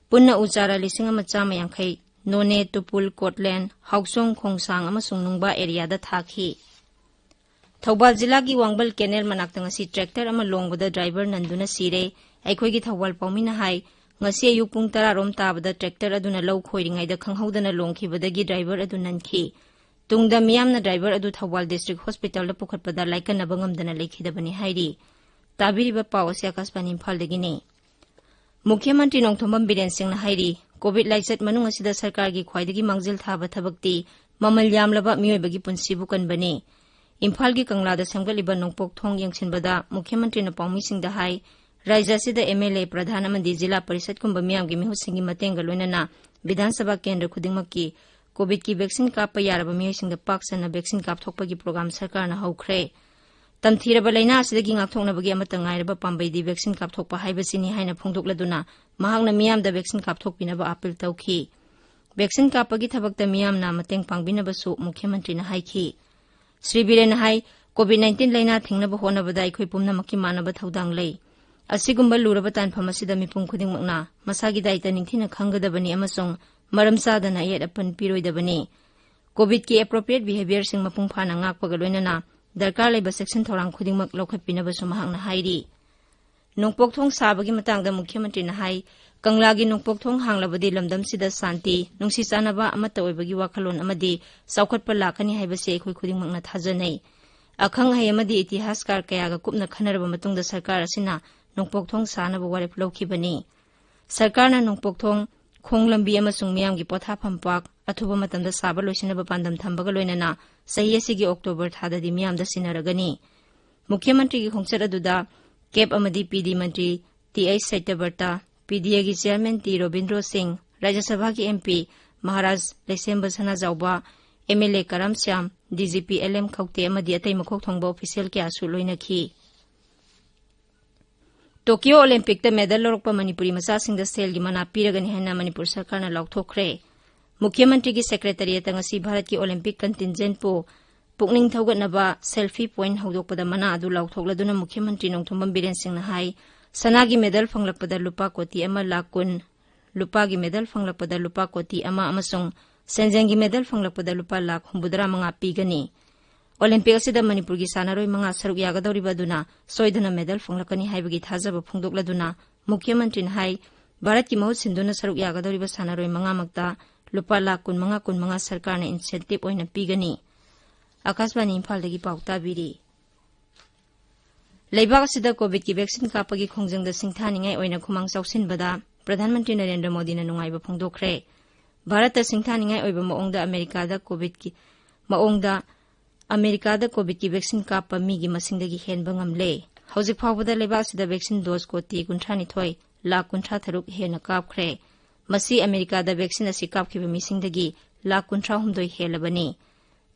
ꯄꯨꯟꯅ ꯎ ꯆꯥꯔꯥ ꯂꯤꯁꯤꯡ ꯑꯃ ꯆꯥꯝꯃ ꯌꯥꯡꯈꯩ ꯅꯣꯅꯦ, ꯇꯨꯄꯨꯜ, ꯀꯣꯠꯂꯦꯟ, ꯍꯥꯎꯆꯣꯡ, ꯈꯣꯡꯁꯥꯡ ꯑꯃꯁꯨꯡ ꯅꯨꯡꯕꯥ ꯑꯦꯔꯤꯌꯥꯗ ꯊꯥꯈꯤ꯫ ꯊꯧꯕꯥꯜ ꯖꯤꯂꯥꯒꯤ ꯋꯥꯡꯕꯜ ꯀꯦꯅꯦꯜ ꯃꯅꯥꯛꯇ ꯉꯁꯤ ꯇ꯭ꯔꯦꯛꯇꯔ ꯑꯃ ꯂꯣꯡꯕꯗ ꯗ꯭ꯔꯥꯏꯚꯔ ꯅꯟꯗꯨꯅ ꯁꯤꯔꯦ꯫ ꯑꯩꯈꯣꯏꯒꯤ ꯊꯧꯕꯥꯜ ꯄꯥꯎꯃꯤꯅ ꯍꯥꯏ, ꯉꯁꯤ ꯑꯌꯨꯛ ꯄꯨꯡ ꯇꯔꯥ ꯔꯣꯝ ꯇꯥꯕꯗ ꯇ꯭ꯔꯦꯛꯇꯔ ꯑꯗꯨꯅ ꯂꯧ ꯈꯣꯏꯔꯤꯉꯩꯗ ꯈꯪꯍꯧꯗꯅ ꯂꯣꯡꯈꯤꯕꯗꯒꯤ ꯗ꯭ꯔꯥꯏꯚꯔ ꯑꯗꯨ ꯅꯟꯈꯤ꯫ ꯇꯨꯡꯗ ꯃꯤꯌꯥꯝꯅ ꯗ꯭ꯔꯥꯏꯚꯔ ꯑꯗꯨ ꯊꯧꯕꯥꯜ ꯗꯤꯁꯇ꯭ꯔꯤꯛ ꯍꯣꯁꯄꯤꯇꯥꯜꯗ ꯄꯨꯈꯠꯄꯗ ꯂꯥꯏꯀꯠꯅꯕ ꯉꯝꯗꯅ ꯂꯩꯈꯤꯗꯕꯅꯤ ꯍꯥꯏꯔꯤ꯫ ꯇꯥꯕꯤꯔꯤꯕ ꯄꯥꯎ ꯑꯁꯤ ꯑꯀꯥꯁꯕꯥꯅꯤ ꯏꯝꯐꯥꯜꯗꯒꯤꯅꯤ꯫ ꯃꯨꯈ꯭ꯌ ꯃꯟꯇ꯭ꯔꯤ ꯅꯣꯡꯊꯣꯝꯕꯝ ꯕꯤꯔꯦꯟ ꯁꯤꯡꯅ ꯍꯥꯏꯔꯤ, ꯀꯣꯚꯤꯗ ꯂꯥꯏꯆꯠ ꯃꯅꯨꯡ ꯑꯁꯤꯗ ꯁꯔꯀꯥꯔꯒꯤ ꯈ꯭ꯋꯥꯏꯗꯒꯤ ꯃꯥꯡꯖꯤꯜ ꯊꯥꯕ ꯊꯕꯛꯇꯤ ꯃꯃꯜ ꯌꯥꯝꯂꯕ ꯃꯤꯑꯣꯏꯕꯒꯤ ꯄꯨꯟꯁꯤꯕꯨ ꯀꯟꯕꯅꯤ꯫ ꯏꯝꯐꯥꯜꯒꯤ ꯀꯪꯂꯥꯗ ꯁꯦꯝꯒꯠꯂꯤꯕ ꯅꯣꯡꯄꯣꯛ ꯊꯣꯡ ꯌꯦꯡꯁꯤꯟꯕꯗ ꯃꯨꯈ꯭ꯌ ꯃꯟꯇ꯭ꯔꯤꯅ ꯄꯥꯎꯃꯤꯁꯤꯡꯗ ꯍꯥꯏ, ꯔꯥꯖ꯭ꯌ ꯑꯁꯤꯗ MLA, ꯄ꯭ꯔꯙꯥꯟ ꯑꯃꯗꯤ ꯖꯤꯂꯥ ꯄꯔꯤꯁꯠꯀꯨꯝꯕ ꯃꯤꯌꯥꯝꯒꯤ ꯃꯤꯍꯨꯠꯁꯤꯡꯒꯤ ꯃꯇꯦꯡꯒ ꯂꯣꯏꯅꯅ ꯕꯤꯙꯥꯟ ꯁꯚꯥ ꯀꯦꯟꯗ꯭ꯔ ꯈꯨꯗꯤꯡꯃꯛꯀꯤ ꯀꯣꯚꯤꯗꯀꯤ ꯚꯦꯛꯁꯤꯟ ꯀꯥꯞꯄ ꯌꯥꯔꯕ ꯃꯤꯑꯣꯏꯁꯤꯡꯗ ꯄꯥꯛ ꯁꯟꯅ ꯚꯦꯛꯁꯤꯟ ꯀꯥꯞꯊꯣꯛꯄꯒꯤ ꯄ꯭ꯔꯣꯒ꯭ꯔꯥꯝ ꯁꯔꯀꯥꯔꯅ ꯍꯧꯈ꯭ꯔꯦ꯫ ꯇꯝꯊꯤꯔꯕ ꯂꯥꯏꯅꯥ ꯑꯁꯤꯗꯒꯤ ꯉꯥꯛꯊꯣꯛꯅꯕꯒꯤ ꯑꯃꯠꯇ ꯉꯥꯏꯔꯕ ꯄꯥꯝꯕꯩꯗꯤ ꯚꯦꯛꯁꯤꯟ ꯀꯥꯞꯊꯣꯛꯄ ꯍꯥꯏꯕꯁꯤꯅꯤ ꯍꯥꯏꯅ ꯐꯣꯡꯗꯣꯛꯂꯗꯨꯅ ꯃꯍꯥꯛꯅ ꯃꯤꯌꯥꯝꯗ ꯚꯦꯛꯁꯤꯟ ꯀꯥꯞꯊꯣꯛꯄꯤꯅꯕ ꯑꯥꯄꯤꯜ ꯇꯧꯈꯤ꯫ ꯚꯦꯛꯁꯤꯟ ꯀꯥꯞꯄꯒꯤ ꯊꯕꯛꯇ ꯃꯤꯌꯥꯝꯅ ꯃꯇꯦꯡ ꯄꯥꯡꯕꯤꯅꯕꯁꯨ ꯃꯨꯈ꯭ꯌ ꯃꯟꯇ꯭ꯔꯤꯅ ꯍꯥꯏꯈꯤ꯫ ꯁ꯭ꯔꯤ ꯕꯤꯔꯦꯟꯅ ꯍꯥꯏ, ꯀꯣꯚꯤꯗ ꯅꯥꯏꯟꯇꯤꯟ ꯂꯥꯏꯅꯥ ꯊꯤꯡꯅꯕ ꯍꯣꯠꯅꯕꯗ ꯑꯩꯈꯣꯏ ꯄꯨꯝꯅꯃꯛꯀꯤ ꯃꯥꯟꯅꯕ ꯊꯧꯗꯥꯡ ꯂꯩ꯫ ꯑꯁꯤꯒꯨꯝꯕ ꯂꯨꯔꯕ ꯇꯥꯟꯐꯝ ꯑꯁꯤꯗ ꯃꯤꯄꯨꯝ ꯈꯨꯗꯤꯡꯃꯛꯅ ꯃꯁꯥꯒꯤ ꯗꯥꯏꯇ ꯅꯤꯡꯊꯤꯅ ꯈꯪꯒꯗꯕꯅꯤ ꯑꯃꯁꯨꯡ ꯃꯔꯝ ꯆꯥꯗꯅ ꯑꯌꯦꯠ ꯑꯄꯟ ꯄꯤꯔꯣꯏꯗꯕꯅꯤ꯫ ꯀꯣꯚꯤꯗꯀꯤ appropriate behaviourꯁꯤꯡ ꯃꯄꯨꯡ ꯐꯥꯅ ꯉꯥꯛꯄꯒ ꯂꯣꯏꯅꯅ ꯗꯔꯀꯥꯔ ꯂꯩꯕ ꯆꯦꯛꯁꯤꯟ ꯊꯧꯔꯥꯡ ꯈꯨꯗꯤꯡꯃꯛ ꯂꯧꯈꯠꯄꯤꯅꯕꯁꯨ ꯃꯍꯥꯛꯅ ꯍꯥꯏꯔꯤ꯫ ꯅꯣꯡꯄꯣꯛ ꯊꯣꯡ ꯁꯥꯕꯒꯤ ꯃꯇꯥꯡꯗ ꯃꯨꯈ꯭ꯌ ꯃꯟꯇ꯭ꯔꯤꯅ ꯍꯥꯏ, ꯀꯪꯂꯥꯒꯤ ꯅꯣꯡꯄꯣꯛ ꯊꯣꯡ ꯍꯥꯡꯂꯕꯗꯤ ꯂꯝꯗꯝꯁꯤꯗ ꯁꯥꯟꯇꯤ, ꯅꯨꯡꯁꯤ ꯆꯥꯟꯅꯕ, ꯑꯃꯠꯇ ꯑꯣꯏꯕꯒꯤ ꯋꯥꯈꯜꯂꯣꯟ ꯑꯃꯗꯤ ꯆꯥꯎꯈꯠꯄ ꯂꯥꯛꯀꯅꯤ ꯍꯥꯏꯕꯁꯤ ꯑꯩꯈꯣꯏ ꯈꯨꯗꯤꯡꯃꯛꯅ ꯊꯥꯖꯅꯩ꯫ ꯑꯈꯪ ꯑꯍꯩ ꯑꯃꯗꯤ ꯏꯇꯤꯍꯥꯁꯀꯥꯔ ꯀꯌꯥꯒ ꯀꯨꯞꯅ ꯈꯟꯅꯔꯕ ꯃꯇꯨꯡꯗ ꯁꯔꯀꯥꯔ ꯑꯁꯤꯅ ꯅꯣꯡꯄꯣꯛ ꯊꯣꯡ ꯁꯥꯅꯕ ꯋꯥꯔꯦꯞ ꯂꯧꯈꯤꯕꯅꯤ꯫ ꯁꯔꯀꯥꯔꯅ ꯅꯣꯡꯄꯣꯛ ꯊꯣꯡ, ꯈꯣꯡ ꯂꯝꯕꯤ ꯑꯃꯁꯨꯡ ꯃꯤꯌꯥꯝꯒꯤ ꯄꯣꯊꯥꯐꯝ ꯄꯥꯔꯛ ꯑꯊꯨꯕ ꯃꯇꯝꯗ ꯁꯥꯕ ꯂꯣꯏꯁꯤꯟꯅꯕ ꯄꯥꯟꯗꯝ ꯊꯝꯕꯒ ꯂꯣꯏꯅꯅ ꯆꯍꯤ ꯑꯁꯤꯒꯤ ꯑꯣꯛꯇꯣꯕꯔ ꯊꯥꯗꯗꯤ ꯃꯤꯌꯥꯝꯗ ꯁꯤꯟꯅꯔꯒꯅꯤ꯫ ꯃꯨꯈ꯭ꯌ ꯃꯟꯇ꯭ꯔꯤꯒꯤ ꯈꯣꯡꯆꯠ ꯑꯗꯨꯗ ꯀꯦꯞ ꯑꯃꯗꯤ PD ꯃꯟꯇ꯭ꯔꯤ Th ꯁꯇ꯭ꯌꯕ꯭ꯔꯇ, PDAꯒꯤ ꯆꯤꯌꯥꯔꯃꯦꯟ T ꯔꯣꯕꯤꯟꯗ꯭ꯔꯣ ꯁꯤꯡ, ꯔꯥꯖ꯭ꯌ ꯁꯚꯥꯒꯤ MP Maharaja Leishemba Sanajaoba, M L A Karam Shyam, D G P L M Khaute ꯑꯃꯗꯤ ꯑꯇꯩ ꯃꯀꯣꯛ ꯊꯣꯡꯕ ꯑꯣꯐꯤꯁꯤꯌꯦꯜ ꯀꯌꯥꯁꯨ ꯂꯣꯏꯅꯈꯤ꯫ ꯇꯣꯀꯤꯌꯣ ꯑꯣꯂꯦꯝꯄꯤꯛꯇ ꯃꯦꯗꯜ ꯂꯧꯔꯛꯄ ꯃꯅꯤꯄꯨꯔꯤ ꯃꯆꯥꯁꯤꯡꯗ ꯁꯦꯜꯒꯤ ꯃꯅꯥ ꯄꯤꯔꯒꯅꯤ ꯍꯥꯏꯅ ꯃꯅꯤꯄꯨꯔ ꯁꯔꯀꯥꯔꯅ ꯂꯥꯎꯊꯣꯛꯈ꯭ꯔꯦ꯫ ꯃꯨꯈ꯭ꯌ ꯃꯟꯇ꯭ꯔꯤꯒꯤ ꯁꯦꯀ꯭ꯔꯦꯇꯔꯤꯌꯦꯠꯇ ꯉꯁꯤ ꯚꯥꯔꯠꯀꯤ ꯑꯣꯂꯦꯝꯄꯤꯛ ꯀꯟꯇꯤꯟꯖꯦꯟꯠꯄꯨ ꯄꯨꯛꯅꯤꯡ ꯊꯧꯒꯠꯅꯕ ꯁꯦꯜꯐꯤ ꯄꯣꯏꯟꯠ ꯍꯧꯗꯣꯛꯄꯗ ꯃꯅꯥ ꯑꯗꯨ ꯂꯥꯎꯊꯣꯛꯂꯗꯨꯅ ꯃꯨꯈ꯭ꯌ ꯃꯟꯇ꯭ꯔꯤ ꯅꯣꯡꯊꯣꯝꯕꯝ ꯕꯤꯔꯦꯟ ꯁꯤꯡꯅ ꯍꯥꯏ, ꯁꯅꯥꯒꯤ ꯃꯦꯗꯜ ꯐꯪꯂꯛꯄꯗ ꯂꯨꯄꯥ ꯀꯣꯇꯤ ꯑꯃ ꯂꯥꯈ ꯀꯨꯟ, ꯂꯨꯄꯥꯒꯤ ꯃꯦꯗꯜ ꯐꯪꯂꯛꯄꯗ ꯂꯨꯄꯥ ꯀꯣꯇꯤ ꯑꯃ ꯑꯃꯁꯨꯡ ꯁꯦꯟꯖꯦꯡꯒꯤ ꯃꯦꯗꯜ ꯐꯪꯂꯛꯄꯗ ꯂꯨꯄꯥ ꯂꯥꯈ ꯍꯨꯝꯐꯨꯇꯔꯥ ꯃꯉꯥ ꯄꯤꯒꯅꯤ꯫ ꯑꯣꯂꯦꯝꯄꯤꯛ ꯑꯁꯤꯗ ꯃꯅꯤꯄꯨꯔꯒꯤ ꯁꯥꯟꯅꯔꯣꯏ ꯃꯉꯥ ꯁꯔꯨꯛ ꯌꯥꯒꯗꯧꯔꯤꯕ ꯑꯗꯨꯅ ꯁꯣꯏꯗꯅ ꯃꯦꯗꯜ ꯐꯪꯂꯛꯀꯅꯤ ꯍꯥꯏꯕꯒꯤ ꯊꯥꯖꯕ ꯐꯣꯡꯗꯣꯛꯂꯗꯨꯅ ꯃꯨꯈ꯭ꯌ ꯃꯟꯇ꯭ꯔꯤꯅ ꯍꯥꯏ, ꯚꯥꯔꯠꯀꯤ ꯃꯍꯨꯠ ꯁꯤꯟꯗꯨꯅ ꯁꯔꯨꯛ ꯌꯥꯒꯗꯧꯔꯤꯕ ꯁꯥꯟꯅꯔꯣꯏ ꯃꯉꯥꯃꯛꯇ ꯂꯨꯄꯥ ꯂꯥꯈ ꯀꯨꯟꯃꯉꯥ ꯀꯨꯟꯃꯉꯥ ꯁꯔꯀꯥꯔꯅ ꯏꯟꯁꯦꯟꯇꯤꯞ ꯑꯣꯏꯅ ꯄꯤꯒꯅꯤ꯫ ꯑꯥꯀꯥꯁꯕꯥꯅꯤ ꯏꯝꯐꯥꯜꯗꯒꯤ ꯄꯥꯎ ꯇꯥꯕꯤꯔꯤ꯫ ꯂꯩꯕꯥꯛ ꯑꯁꯤꯗ ꯀꯣꯚꯤꯗꯀꯤ ꯚꯦꯛꯁꯤꯟ ꯀꯥꯞꯄꯒꯤ ꯈꯣꯡꯖꯪꯗ ꯁꯤꯡꯊꯥꯅꯤꯡꯉꯥꯏ ꯑꯣꯏꯅ ꯈꯨꯃꯥꯡ ꯆꯥꯎꯁꯤꯟꯕꯗ ꯄ꯭ꯔꯙꯥꯟ ꯃꯟꯇ꯭ꯔꯤ ꯅꯔꯦꯟꯗ꯭ꯔ ꯃꯣꯗꯤꯅ ꯅꯨꯡꯉꯥꯏꯕ ꯐꯣꯡꯗꯣꯛꯈ꯭ꯔꯦ꯫ ꯚꯥꯔꯠꯇ ꯁꯤꯡꯊꯥꯅꯤꯡꯉꯥꯏ ꯑꯣꯏꯕ ꯃꯑꯣꯡꯗ ꯑꯃꯦꯔꯤꯀꯥꯗ ꯀꯣꯚꯤꯗꯀꯤ ꯃꯑꯣꯡꯗ ꯑꯃꯦꯔꯤꯀꯥꯗ ꯀꯣꯚꯤꯗꯀꯤ ꯚꯦꯛꯁꯤꯟ ꯀꯥꯞꯄ ꯃꯤꯒꯤ ꯃꯁꯤꯡꯗꯒꯤ ꯍꯦꯟꯕ ꯉꯝꯂꯦ꯫ ꯍꯧꯖꯤꯛ ꯐꯥꯎꯕꯗ ꯂꯩꯕꯥꯛ ꯑꯁꯤꯗ ꯚꯦꯛꯁꯤꯟ ꯗꯣꯁ ꯀꯣꯇꯤ ꯀꯨꯟꯊ꯭ꯔꯥꯅꯤꯊꯣꯏ ꯂꯥꯈ ꯀꯨꯟꯊ꯭ꯔꯥ ꯇꯔꯨꯛ ꯍꯦꯟꯅ ꯀꯥꯞꯈ꯭ꯔꯦ꯫ ꯃꯁꯤ ꯑꯃꯦꯔꯤꯀꯥꯗ ꯚꯦꯛꯁꯤꯟ ꯑꯁꯤ ꯀꯥꯞꯈꯤꯕ ꯃꯤꯁꯤꯡꯗꯒꯤ ꯂꯥꯈ ꯀꯨꯟꯊ꯭ꯔꯥ ꯍꯨꯝꯗꯣꯏ ꯍꯦꯜꯂꯕꯅꯤ꯫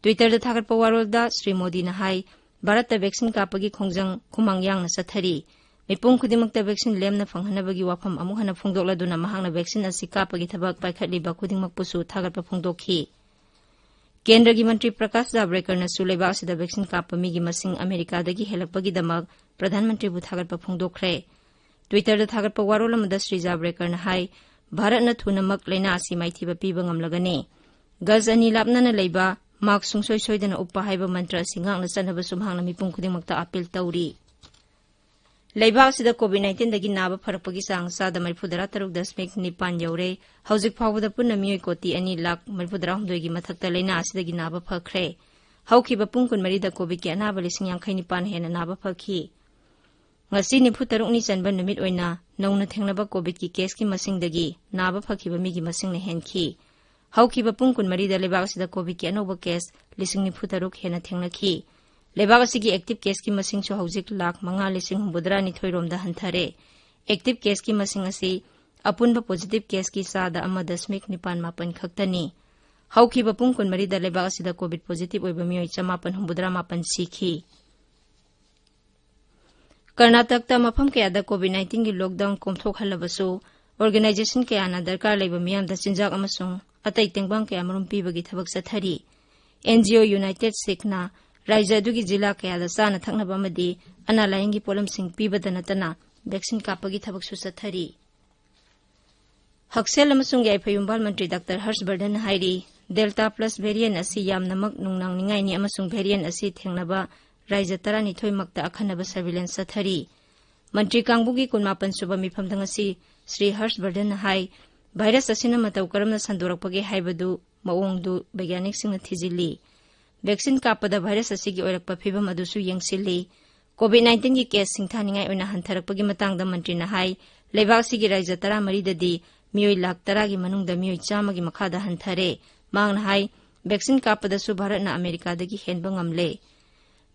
ꯇ꯭ꯋꯤꯇꯔꯗ ꯊꯥꯒꯠꯄ ꯋꯥꯔꯣꯜꯗ ꯁ꯭ꯔꯤ ꯃꯣꯗꯤꯅ ꯍꯥꯏ, ꯚꯥꯔꯠꯇ ꯚꯦꯛꯁꯤꯟ ꯀꯥꯞꯄꯒꯤ ꯈꯣꯡꯖꯪ ꯈꯨꯃꯥꯡ ꯌꯥꯡꯅ ꯆꯠꯊꯔꯤ꯫ ꯃꯤꯄꯨꯝ ꯈꯨꯗꯤꯡꯃꯛꯇ ꯚꯦꯛꯁꯤꯟ ꯂꯦꯝꯅ ꯐꯪꯍꯟꯅꯕꯒꯤ ꯋꯥꯐꯝ ꯑꯃꯨꯛ ꯍꯟꯅ ꯐꯣꯡꯗꯣꯛꯂꯗꯨꯅ ꯃꯍꯥꯛꯅ ꯚꯦꯛꯁꯤꯟ ꯑꯁꯤ ꯀꯥꯞꯄꯒꯤ ꯊꯕꯛ ꯄꯥꯏꯈꯠꯂꯤꯕ ꯈꯨꯗꯤꯡꯃꯛꯄꯨꯁꯨ ꯊꯥꯒꯠꯄ ꯐꯣꯡꯗꯣꯛꯈꯤ꯫ ꯀꯦꯟꯗ꯭ꯔꯒꯤ ꯃꯟꯇ꯭ꯔꯤ ꯄ꯭ꯔꯀꯥꯁ ꯖꯥꯕ꯭ꯔꯦꯀꯔꯅꯁꯨ ꯂꯩꯕꯥꯛ ꯑꯁꯤꯗ ꯚꯦꯛꯁꯤꯟ ꯀꯥꯞꯄ ꯃꯤꯒꯤ ꯃꯁꯤꯡ ꯑꯃꯦꯔꯤꯀꯥꯗꯒꯤ ꯍꯦꯜꯂꯛꯄꯒꯤꯗꯃꯛ ꯄ꯭ꯔꯙꯥꯟ ꯃꯟꯇ꯭ꯔꯤꯕꯨ ꯊꯥꯒꯠꯄ ꯐꯣꯡꯗꯣꯛꯈ꯭ꯔꯦ꯫ ꯇ꯭ꯋꯤꯇꯔꯗ ꯊꯥꯒꯠꯄ ꯋꯥꯔꯣꯜ ꯑꯃꯗ ꯁ꯭ꯔꯤ ꯖꯥꯕ꯭ꯔꯦꯀꯔꯅ ꯍꯥꯏ, ꯚꯥꯔꯠꯅ ꯊꯨꯅꯃꯛ ꯂꯥꯏꯅꯥ ꯑꯁꯤ ꯃꯥꯏꯊꯤꯕ ꯄꯤꯕ ꯉꯝꯂꯒꯅꯤ꯫ ꯒꯖ ꯑꯅꯤ ꯂꯥꯞꯅꯅ ꯂꯩꯕ, ꯃꯥꯛꯁ ꯁꯨꯡꯁꯣꯏ ꯁꯣꯏꯗꯅ ꯎꯞꯄ ꯍꯥꯏꯕ ꯃꯟꯇ꯭ꯔ ꯑꯁꯤ ꯉꯥꯛꯅ ꯆꯠꯅꯕꯁꯨ ꯃꯍꯥꯛꯅ ꯃꯤꯄꯨꯝ ꯈꯨꯗꯤꯡꯃꯛꯇ ꯑꯥꯄꯤꯜ ꯇꯧꯔꯤ꯫ ꯂꯩꯕꯥꯛ ꯑꯁꯤꯗ ꯀꯣꯚꯤꯗ ꯅꯥꯏꯟꯇꯤꯟꯗꯒꯤ ꯅꯥꯕ ꯐꯔꯛꯄꯒꯤ ꯆꯥꯡ ꯆꯥꯗ ꯃꯔꯤꯐꯨꯇꯔꯥ ꯇꯔꯨꯛ ꯗꯁꯃꯤꯛ ꯅꯤꯄꯥꯟ ꯌꯧꯔꯦ꯫ ꯍꯧꯖꯤꯛ ꯐꯥꯎꯕꯗ ꯄꯨꯟꯅ ꯃꯤꯑꯣꯏ ꯀꯣꯇꯤ ꯑꯅꯤ ꯂꯥꯈ ꯃꯔꯤꯐꯨꯇꯔꯥ ꯍꯨꯝꯗꯣꯏꯒꯤ ꯃꯊꯛꯇ ꯂꯥꯏꯅꯥ ꯑꯁꯤꯗꯒꯤ ꯅꯥꯕ ꯐꯈ꯭ꯔꯦ꯫ ꯍꯧꯈꯤꯕ ꯄꯨꯡ ꯀꯨꯟꯃꯔꯤꯗ ꯀꯣꯚꯤꯗꯀꯤ ꯑꯅꯥꯕ ꯂꯤꯁꯤꯡ ꯌꯥꯡꯈꯩ ꯅꯤꯄꯥꯟ ꯍꯦꯟꯅ ꯅꯥꯕ ꯐꯈꯤ꯫ ꯉꯁꯤ ꯅꯤꯐꯨ ꯇꯔꯨꯛꯅꯤ ꯆꯟꯕ ꯅꯨꯃꯤꯠ ꯑꯣꯏꯅ ꯅꯧꯅ ꯊꯦꯡꯅꯕ ꯀꯣꯚꯤꯗꯀꯤ ꯀꯦꯁꯀꯤ ꯃꯁꯤꯡꯗꯒꯤ ꯅꯥꯕ ꯐꯈꯤꯕ ꯃꯤꯒꯤ ꯃꯁꯤꯡꯅ ꯍꯦꯟꯈꯤ꯫ ꯍꯧꯈꯤꯕ ꯄꯨꯡ ꯀꯨꯟꯃꯔꯤꯗ ꯂꯩꯕꯥꯛ ꯑꯁꯤꯗ ꯀꯣꯚꯤꯗꯀꯤ ꯑꯅꯧꯕ ꯀꯦꯁ ꯂꯤꯁꯤꯡ ꯅꯤꯐꯨ ꯇꯔꯨꯛ ꯍꯦꯟꯅ ꯊꯦꯡꯅꯈꯤ꯫ ꯂꯩꯕꯥꯛ ꯑꯁꯤꯒꯤ ꯑꯦꯛꯇꯤꯚ ꯀꯦꯁꯀꯤ ꯃꯁꯤꯡꯁꯨ ꯍꯧꯖꯤꯛ ꯂꯥꯈ ꯃꯉꯥ ꯂꯤꯁꯤꯡ ꯍꯨꯝꯐꯨꯇꯔꯥ ꯅꯤꯊꯣꯏ ꯔꯣꯝꯗ ꯍꯟꯊꯔꯦ꯫ ꯑꯦꯛꯇꯤꯚ ꯀꯦꯁꯀꯤ ꯃꯁꯤꯡ ꯑꯁꯤ ꯑꯄꯨꯟꯕ ꯄꯣꯖꯤꯇꯤꯚ ꯀꯦꯁꯀꯤ ꯆꯥꯗ ꯑꯃ ꯗꯁꯃꯤꯛ ꯅꯤꯄꯥꯟ ꯃꯥꯄꯟ ꯈꯛꯇꯅꯤ꯫ ꯍꯧꯈꯤꯕ ꯄꯨꯡ ꯀꯨꯟꯃꯔꯤꯗ ꯂꯩꯕꯥꯛ ꯑꯁꯤꯗ ꯀꯣꯚꯤꯗ ꯄꯣꯖꯤꯇꯤꯚ ꯑꯣꯏꯕ ꯃꯤꯑꯣꯏ ꯆꯃꯥꯄꯟ ꯍꯨꯝꯐꯨꯇꯔꯥ ꯃꯥꯄꯟ ꯁꯤꯈꯤ꯫ ꯀꯔꯅꯥꯇꯛꯇ ꯃꯐꯝ ꯀꯌꯥꯗ ꯀꯣꯚꯤꯗ ꯅꯥꯏꯟꯇꯤꯟꯒꯤ ꯂꯣꯛꯗꯥꯎꯟ ꯀꯣꯝꯊꯣꯛꯍꯜꯂꯕꯁꯨ, ꯑꯣꯔꯒꯅꯥꯏꯖꯦꯁꯟ ꯀꯌꯥꯅ ꯗꯔꯀꯥꯔ ꯂꯩꯕ ꯃꯤꯌꯥꯝꯗ ꯆꯤꯟꯖꯥꯛ ꯑꯃꯁꯨꯡ ꯑꯇꯩ ꯇꯦꯡꯕꯥꯡ ꯀꯌꯥꯃꯔꯨꯝ ꯄꯤꯕꯒꯤ ꯊꯕꯛ ꯆꯠꯊꯔꯤ꯫ ꯑꯦꯟ ꯖꯤ ꯑꯣ ꯌꯨꯅꯥꯏꯇꯦꯗ ꯁꯤꯈꯅ ꯔꯥꯏꯖ꯭ꯌ ꯑꯗꯨꯒꯤ ꯖꯤꯂꯥ ꯀꯌꯥꯗ ꯆꯥꯅ ꯊꯛꯅꯕ ꯑꯃꯗꯤ ꯑꯅꯥ ꯂꯥꯌꯦꯡꯒꯤ ꯄꯣꯠꯂꯝꯁꯤꯡ ꯄꯤꯕꯗ ꯅꯠꯇꯅ ꯚꯦꯛꯁꯤꯟ ꯀꯥꯞꯄꯒꯤ ꯊꯕꯛꯁꯨ ꯆꯠꯊꯔꯤ꯫ ꯍꯛꯁꯦꯜ ꯑꯃꯁꯨꯡ ꯌꯥꯏꯐ ꯌꯨꯝꯕꯥꯜ ꯃꯟꯇ꯭ꯔꯤ ꯗꯥꯛꯇꯔ ꯍꯔꯁ ꯕꯔꯙꯟꯅ ꯍꯥꯏꯔꯤ, ꯗꯦꯜꯇꯥ ꯄ꯭ꯂꯁ ꯚꯦꯔꯤꯌꯦꯟ ꯑꯁꯤ ꯌꯥꯝꯅꯃꯛ ꯅꯨꯡꯅꯥꯡꯅꯤꯡꯉꯥꯏꯅꯤ ꯑꯃꯁꯨꯡ ꯚꯦꯔꯤꯌꯦꯟ ꯑꯁꯤ ꯊꯦꯡꯅꯕ ꯔꯥꯏꯖ꯭ꯌ ꯇꯔꯥꯅꯤꯊꯣꯏꯃꯛꯇ ꯑꯈꯟꯅꯕ ꯁꯔꯚꯤꯂꯦꯟꯁ ꯆꯠꯊꯔꯤ꯫ ꯃꯟꯇ꯭ꯔꯤ ꯀꯥꯡꯕꯨꯒꯤ ꯀꯨꯟꯃꯥꯄꯟ ꯁꯨꯕ ꯃꯤꯐꯝꯗ ꯉꯁꯤ ꯁ꯭ꯔꯤ ꯍꯔꯁ ꯕꯔꯙꯟꯅ ꯍꯥꯏ, ꯚꯥꯏꯔꯁ ꯑꯁꯤꯅ ꯃꯇꯧ ꯀꯔꯝꯅ ꯁꯟꯗꯣꯔꯛꯄꯒꯦ ꯍꯥꯏꯕꯗꯨ ꯃꯑꯣꯡꯗꯨ ꯕꯩꯒ꯭ꯌꯥꯅꯤꯛꯁꯤꯡꯅ ꯊꯤꯖꯤꯜꯂꯤ꯫ ꯚꯦꯛꯁꯤꯟ ꯀꯥꯞꯄꯗ ꯚꯥꯏꯔꯁ ꯑꯁꯤꯒꯤ ꯑꯣꯏꯔꯛꯄ ꯐꯤꯚꯝ ꯑꯗꯨꯁꯨ ꯌꯦꯡꯁꯤꯜꯂꯤ꯫ ꯀꯣꯚꯤꯗ ꯅꯥꯏꯟꯇꯤꯟꯒꯤ ꯀꯦꯁ ꯁꯤꯡꯊꯥꯅꯤꯡꯉꯥꯏ ꯑꯣꯏꯅ ꯍꯟꯊꯔꯛꯄꯒꯤ ꯃꯇꯥꯡꯗ ꯃꯟꯇ꯭ꯔꯤꯅ ꯍꯥꯏ, ꯂꯩꯕꯥꯛ ꯑꯁꯤꯒꯤ ꯔꯥꯏꯖ꯭ꯌ ꯇꯔꯥꯃꯔꯤꯗꯗꯤ ꯃꯤꯑꯣꯏ ꯂꯥꯈ ꯇꯔꯥꯒꯤ ꯃꯅꯨꯡꯗ ꯃꯤꯑꯣꯏ ꯆꯥꯝꯃꯒꯤ ꯃꯈꯥꯗ ꯍꯟꯊꯔꯦ꯫ ꯃꯍꯥꯛꯅ ꯍꯥꯏ, ꯚꯦꯛꯁꯤꯟ ꯀꯥꯞꯄꯗꯁꯨ ꯚꯥꯔꯠꯅ ꯑꯃꯦꯔꯤꯀꯥꯗꯒꯤ ꯍꯦꯟꯕ ꯉꯝꯂꯦ꯫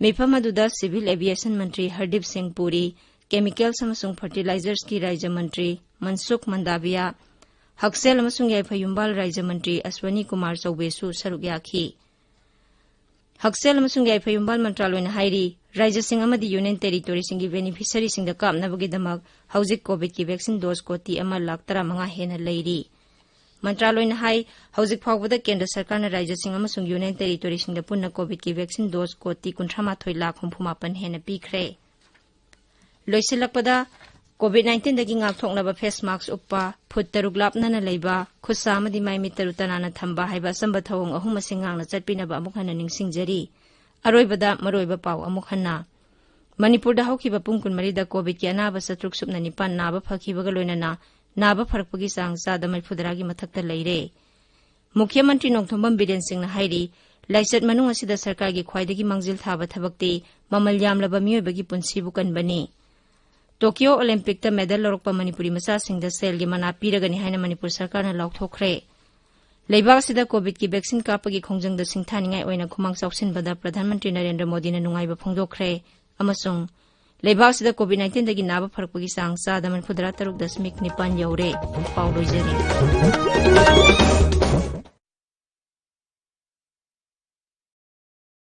ꯃꯤꯐꯝ ꯑꯗꯨꯗ ꯁꯤꯚꯤꯜ ꯑꯦꯚꯤꯌꯦꯁꯟ ꯃꯟꯇ꯭ꯔꯤ ꯍꯔꯗꯤꯞ ꯁꯤꯡ ꯄꯨꯔꯤ, ꯀꯦꯃꯤꯀꯦꯜꯁ ꯑꯃꯁꯨꯡ ꯐꯔꯇꯤꯂꯥꯏꯖꯔꯁꯀꯤ ꯔꯥꯏꯖ꯭ꯌ ꯃꯟꯇ꯭ꯔꯤ ꯃꯟꯁꯨꯈ ꯃꯟꯗꯥꯚꯤꯌꯥ, ꯍꯛꯁꯦꯜ ꯑꯃꯁꯨꯡ ꯌꯥꯏꯐ ꯌꯨꯝꯕꯥꯜ ꯔꯥꯏꯖ꯭ꯌ ꯃꯟꯇ꯭ꯔꯤ ꯑꯁ꯭ꯋꯅꯤ ꯀꯨꯃꯥꯔ ꯆꯧꯕꯦꯁꯨ ꯁꯔꯨꯛ ꯌꯥꯈꯤ꯫ ꯍꯛꯁꯦꯜ ꯑꯃꯁꯨꯡ ꯌꯥꯏꯐ ꯌꯨꯝꯕꯥꯜ ꯃꯟꯇ꯭ꯔꯥꯂꯣꯏꯅ ꯍꯥꯏꯔꯤ, ꯔꯥꯏꯖ꯭ꯌꯁꯤꯡ ꯑꯃꯗꯤ ꯌꯨꯅꯤꯌꯟ ꯇꯦꯔꯤꯇꯣꯔꯤꯁꯤꯡꯒꯤ ꯕꯦꯅꯤꯐꯤꯁꯔꯤꯁꯤꯡꯗ ꯀꯥꯞꯅꯕꯒꯤꯗꯃꯛ ꯍꯧꯖꯤꯛ ꯀꯣꯚꯤꯗꯀꯤ ꯚꯦꯛꯁꯤꯟ ꯗꯣꯖ ꯀꯣꯇꯤ ꯑꯃ ꯂꯥꯈ ꯇꯔꯥꯃꯉꯥ ꯍꯦꯟꯅ ꯂꯩꯔꯤ꯫ ꯃꯟꯇ꯭ꯔꯥꯂꯣꯏꯅ ꯍꯥꯏ, ꯍꯧꯖꯤꯛ ꯐꯥꯎꯕꯗ ꯀꯦꯟꯗ꯭ꯔ ꯁꯔꯀꯥꯔꯅ ꯔꯥꯏꯖ꯭ꯌꯁꯤꯡ ꯑꯃꯁꯨꯡ ꯌꯨꯅꯤꯌꯟ ꯇꯦꯔꯤꯇꯣꯔꯤꯁꯤꯡꯗ ꯄꯨꯟꯅ ꯀꯣꯚꯤꯗꯀꯤ ꯚꯦꯛꯁꯤꯟ ꯗꯣꯖ ꯀꯣꯇꯤ ꯀꯨꯟꯊ꯭ꯔꯥ ꯃꯥꯊꯣꯏ ꯂꯥꯈ ꯍꯨꯝꯐꯨ ꯃꯥꯄꯟ ꯍꯦꯟꯅ ꯄꯤꯈ꯭ꯔꯦ꯫ ꯂꯣꯏꯁꯤꯜꯂꯛꯄꯗ, ꯀꯣꯚꯤꯗ ꯅꯥꯏꯟꯇꯤꯟꯗꯒꯤ ꯉꯥꯛꯊꯣꯛꯅꯕ ꯐꯦꯁ ꯃꯥꯛꯁ ꯎꯞꯄ, ꯐꯨꯠ ꯇꯔꯨꯛ ꯂꯥꯞꯅꯅ ꯂꯩꯕ, ꯈꯨꯠꯁꯥ ꯑꯃꯗꯤ ꯃꯥꯏ ꯃꯤꯠ ꯇꯔꯨ ꯇꯅꯥꯟꯅ ꯊꯝꯕ ꯍꯥꯏꯕ ꯑꯆꯝꯕ ꯊꯧꯑꯣꯡ ꯑꯍꯨꯝ ꯑꯁꯤ ꯉꯥꯛꯅ ꯆꯠꯄꯤꯅꯕ ꯑꯃꯨꯛ ꯍꯟꯅ ꯅꯤꯡꯁꯤꯡꯖꯔꯤ꯫ ꯑꯔꯣꯏꯕꯗ ꯃꯔꯨꯑꯣꯏꯕ ꯄꯥꯎ ꯑꯃꯨꯛ ꯍꯟꯅ꯫ ꯃꯅꯤꯄꯨꯔꯗ ꯍꯧꯈꯤꯕ ꯄꯨꯡ ꯀꯨꯟꯃꯔꯤꯗ ꯀꯣꯚꯤꯗꯀꯤ ꯑꯅꯥꯕ ꯆꯥꯇ꯭ꯔꯨꯛ ꯁꯨꯞꯅ ꯅꯤꯄꯥꯟ ꯅꯥꯕ ꯐꯈꯤꯕꯒ ꯂꯣꯏꯅꯅ ꯅꯥꯕ ꯐꯔꯛꯄꯒꯤ ꯆꯥꯡ ꯆꯥꯗ ꯃꯔꯤꯐꯨꯇꯔꯥꯒꯤ ꯃꯊꯛꯇ ꯂꯩꯔꯦ꯫ ꯃꯨꯈ꯭ꯌ ꯃꯟꯇ꯭ꯔꯤ ꯅꯣꯡꯊꯣꯝꯕꯝ ꯕꯤꯔꯦꯟ ꯁꯤꯡꯅ ꯍꯥꯏꯔꯤ, ꯂꯥꯏꯆꯠ ꯃꯅꯨꯡ ꯑꯁꯤꯗ ꯁꯔꯀꯥꯔꯒꯤ ꯈ꯭ꯋꯥꯏꯗꯒꯤ ꯃꯥꯡꯖꯤꯜ ꯊꯥꯕ ꯊꯕꯛꯇꯤ ꯃꯃꯜ ꯌꯥꯝꯂꯕ ꯃꯤꯑꯣꯏꯕꯒꯤ ꯄꯨꯟꯁꯤꯕꯨ ꯀꯟꯕꯅꯤ꯫ ꯇꯣꯀꯤꯌꯣ ꯑꯣꯂꯦꯝꯄꯤꯛꯇ ꯃꯦꯗꯜ ꯂꯧꯔꯛꯄ ꯃꯅꯤꯄꯨꯔꯤ ꯃꯆꯥꯁꯤꯡꯗ ꯁꯦꯜꯒꯤ ꯃꯅꯥ ꯄꯤꯔꯒꯅꯤ ꯍꯥꯏꯅ ꯃꯅꯤꯄꯨꯔ ꯁꯔꯀꯥꯔꯅ ꯂꯥꯎꯊꯣꯛꯈ꯭ꯔꯦ꯫ ꯂꯩꯕꯥꯛ ꯑꯁꯤꯗ ꯀꯣꯚꯤꯗꯀꯤ ꯚꯦꯛꯁꯤꯟ ꯀꯥꯞꯄꯒꯤ ꯈꯣꯡꯖꯪꯗ ꯁꯤꯡꯊꯥꯅꯤꯡꯉꯥꯏ ꯑꯣꯏꯅ ꯈꯨꯃꯥꯡ ꯆꯥꯎꯁꯤꯟꯕꯗ ꯄ꯭ꯔꯙꯥꯟ ꯃꯟꯇ꯭ꯔꯤ ꯅꯔꯦꯟꯗ꯭ꯔ ꯃꯣꯗꯤꯅ ꯅꯨꯡꯉꯥꯏꯕ ꯐꯣꯡꯗꯣꯛꯈ꯭ꯔꯦ ꯑꯃꯁꯨꯡ ꯂꯩꯕꯥꯛ ꯑꯁꯤꯗ ꯀꯣꯚꯤꯗ ꯅꯥꯏꯟꯇꯤꯟꯗꯒꯤ ꯅꯥꯕ ꯐꯔꯛꯄꯒꯤ ꯆꯥꯡ ꯆꯥꯗ ꯃꯔꯤꯐꯨꯇꯔꯥ ꯇꯔꯨꯛ ꯗꯁꯃꯤꯛ ꯅꯤꯄꯥꯟ ꯌꯧꯔꯦ꯫ ꯄꯥꯎ ꯂꯣꯏꯖꯔꯦ꯫